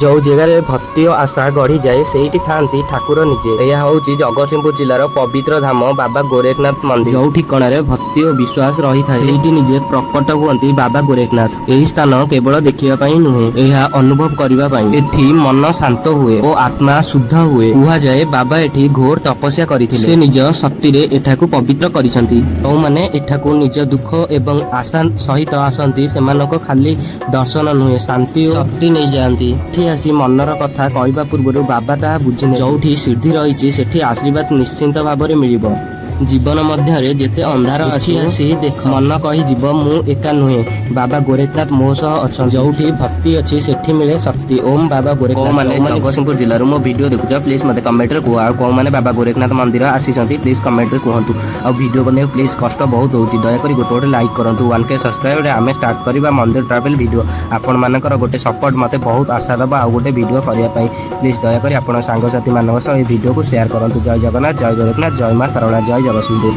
ଯୋଉ ଜାଗାରେ ଭକ୍ତି ଓ ଆଶା ଗଢ଼ିଯାଏ, ସେଇଠି ଥାଆନ୍ତି ଠାକୁର ନିଜେ। ଏହା ହେଉଛି ଜଗତସିଂହପୁର ଜିଲ୍ଲାର ପବିତ୍ର ଧାମ ବାବା ଗୋରେଖନାଥ ମନ୍ଦିର। ଯୋଉ ଠିକଣାରେ ଭକ୍ତି ଓ ବିଶ୍ୱାସ ରହିଥାଏ, ସେଇଠି ନିଜେ ପ୍ରକଟ ହୁଅନ୍ତି ବାବା ଗୋରେଖନାଥ। ଏହି ସ୍ଥାନ କେବଳ ଦେଖିବା ପାଇଁ ନୁହେଁ, ଏହା ଅନୁଭବ କରିବା ପାଇଁ। ଏଠି ମନ ଶାନ୍ତ ହୁଏ ଓ ଆତ୍ମା ଶୁଦ୍ଧ ହୁଏ। କୁହାଯାଏ, ବାବା ଏଠି ଘୋର ତପସ୍ୟା କରିଥିଲେ। ସେ ନିଜ ଶକ୍ତିରେ ଏଠାକୁ ପବିତ୍ର କରିଛନ୍ତି। ଯେଉଁମାନେ ଏଠାକୁ ନିଜ ଦୁଃଖ ଏବଂ ଆଶା ସହିତ ଆସନ୍ତି, ସେମାନଙ୍କ ଖାଲି ଦର୍ଶନ ନୁହେଁ, ଶାନ୍ତି ଓ ଶକ୍ତି ନେଇଯାଆନ୍ତି। ଏଠି ଆସି ମନର କଥା କହିବା ପୂର୍ବରୁ ବାବା ତାହା ବୁଝିନେ। ଯୋଉଠି ସିଦ୍ଧି ରହିଛି, ସେଠି ଆଶୀର୍ବାଦ ନିଶ୍ଚିନ୍ତ ଭାବରେ ମିଳିବ। ଜୀବନ ମଧ୍ୟରେ ଯେତେ ଅନ୍ଧାର ଆସି ଆସି ଦେଖ, ମନ କହିଯିବ, ମୁଁ ଏକା ନୁହେଁ, ବାବା ଗୋରେଖନାଥ ମୋ ସହ ଅଛନ୍ତି। ଯୋଉଠି ଭକ୍ତି ଅଛି, ସେଠି ମିଳେ ଶକ୍ତି। ଓମ୍ ବାବା ଗୋରେଖନାଥ। କୋଉମାନେ ଜଗତସିଂହପୁର ଜିଲ୍ଲାରୁ ମୋ ଭିଡ଼ିଓ ଦେଖୁଛ, ପ୍ଲିଜ୍ ମୋତେ କମେଣ୍ଟରେ କୁହ। ଆଉ କୋଉମାନେ ବାବା ଗୋରେଖନାଥ ମନ୍ଦିର ଆସିଛନ୍ତି, ପ୍ଲିଜ୍ କମେଣ୍ଟରେ କୁହନ୍ତୁ। ଆଉ ଭିଡ଼ିଓ ବନେଇବାକୁ ପ୍ଲିଜ୍ କଷ୍ଟ ବହୁତ ହେଉଛି, ଦୟାକରି ଗୋଟେ ଗୋଟେ ଲାଇକ୍ କରନ୍ତୁ। 1K ସବସ୍କ୍ରାଇବରେ ଆମେ ଷ୍ଟାର୍ଟ କରିବା ମନ୍ଦିର ଟ୍ରାଭେଲ୍ ଭିଡ଼ିଓ। ଆପଣମାନଙ୍କର ଗୋଟେ ସପୋର୍ଟ ମୋତେ ବହୁତ ଆଶା ଦେବ ଆଉ ଗୋଟେ ଭିଡ଼ିଓ କରିବା ପାଇଁ। ପ୍ଲିଜ୍ ଦୟାକରି ଆପଣ ସାଙ୍ଗସାଥିମାନଙ୍କ ସହ ଏହି ଭିଡ଼ିଓକୁ ସେୟାର କରନ୍ତୁ। ଜୟ ଜଗନ୍ନାଥ, ଜୟ ଗୋରେଖନାଥ, ଜୟ ମା ଶାରଳା, ଜୟ ଜଗତସିଂହପୁର।